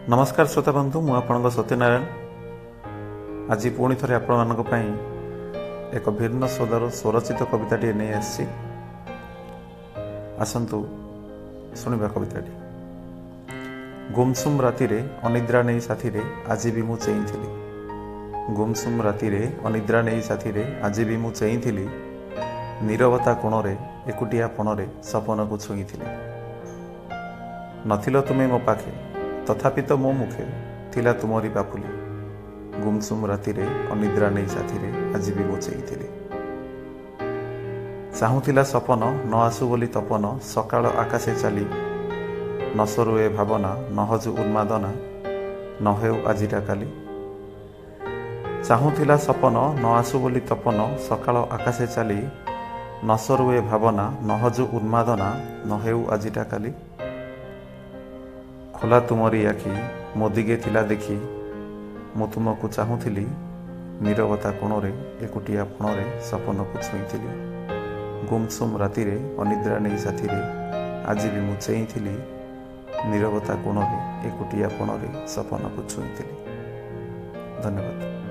ନମସ୍କାର ଶ୍ରୋତା ବନ୍ଧୁ, ମୁଁ ଆପଣଙ୍କ ସତ୍ୟନାରାୟଣ। ଆଜି ପୁଣି ଥରେ ଆପଣମାନଙ୍କ ପାଇଁ ଏକ ଭିନ୍ନ ସ୍ୱଦର ସ୍ୱରଚିତ କବିତାଟିଏ ନେଇ ଆସିଛି। ଆସନ୍ତୁ ଶୁଣିବା କବିତାଟି। ଗୁମସୁମ ରାତିରେ ଅନିଦ୍ରା ନେଇ ସାଥିରେ ଆଜି ବି ମୁଁ ଚେଇଁଥିଲି। ଗୁମସୁମ ରାତିରେ ଅନିଦ୍ରା ନେଇ ସାଥିରେ ଆଜି ବି ମୁଁ ଚେଇଁଥିଲି। ନୀରବତା କୋଣରେ ଏକୁଟିଆ ପଣରେ ସପନକୁ ଛୁଇଁଥିଲି। ନଥିଲ ତୁମେ ମୋ ପାଖେ, ତଥାପି ତ ମୋ ମୁଖେ ଥିଲା ତୁମରି ପାପୁଲି। ଗୁମସୁମ ରାତିରେ ଅନିଦ୍ରା ନେଇ ସାଥିରେ ଆଜି ବି ମୁଁ ଚେଇଁଥିଲି। ଚାହୁଁଥିଲା ସପନ ନ ଆସୁ ବୋଲି ତପନ ସକାଳ ଆକାଶେ ଚାଲି, ନ ସରୁ ଏ ଭାବନା, ନ ହଜୁ ଉନ୍ମାଦନା, ନ ହେଉ ଆଜିଟା କାଲି। ଚାହୁଁଥିଲା ସପନ ନ ଆସୁ ବୋଲି ତପନ ସକାଳ ଆକାଶେ ଚାଲି, ନ ସରୁ ଏ ଭାବନା, ନ ହଜୁ ଉନ୍ମାଦନା, ନ ହେଉ ଆଜିଟା କାଲି। ଖୋଲା ତୁମରି ଆଖି ମୋ ଦିଗେ ଥିଲା ଦେଖି, ମୁଁ ତୁମକୁ ଚାହୁଁଥିଲି। ନୀରବତା କୋଣରେ ଏକୁଟିଆ ପଣରେ ସପନକୁ ଛୁଇଁଥିଲି। ଗୁମସୁମ ରାତିରେ ଅନିଦ୍ରା ନେଇ ସାଥିରେ ଆଜି ବି ମୁଁ ଚେଇଁଥିଲି। ନୀରବତା କୋଣରେ ଏକୁଟିଆ ପଣରେ ସପନକୁ ଛୁଇଁଥିଲି। ଧନ୍ୟବାଦ।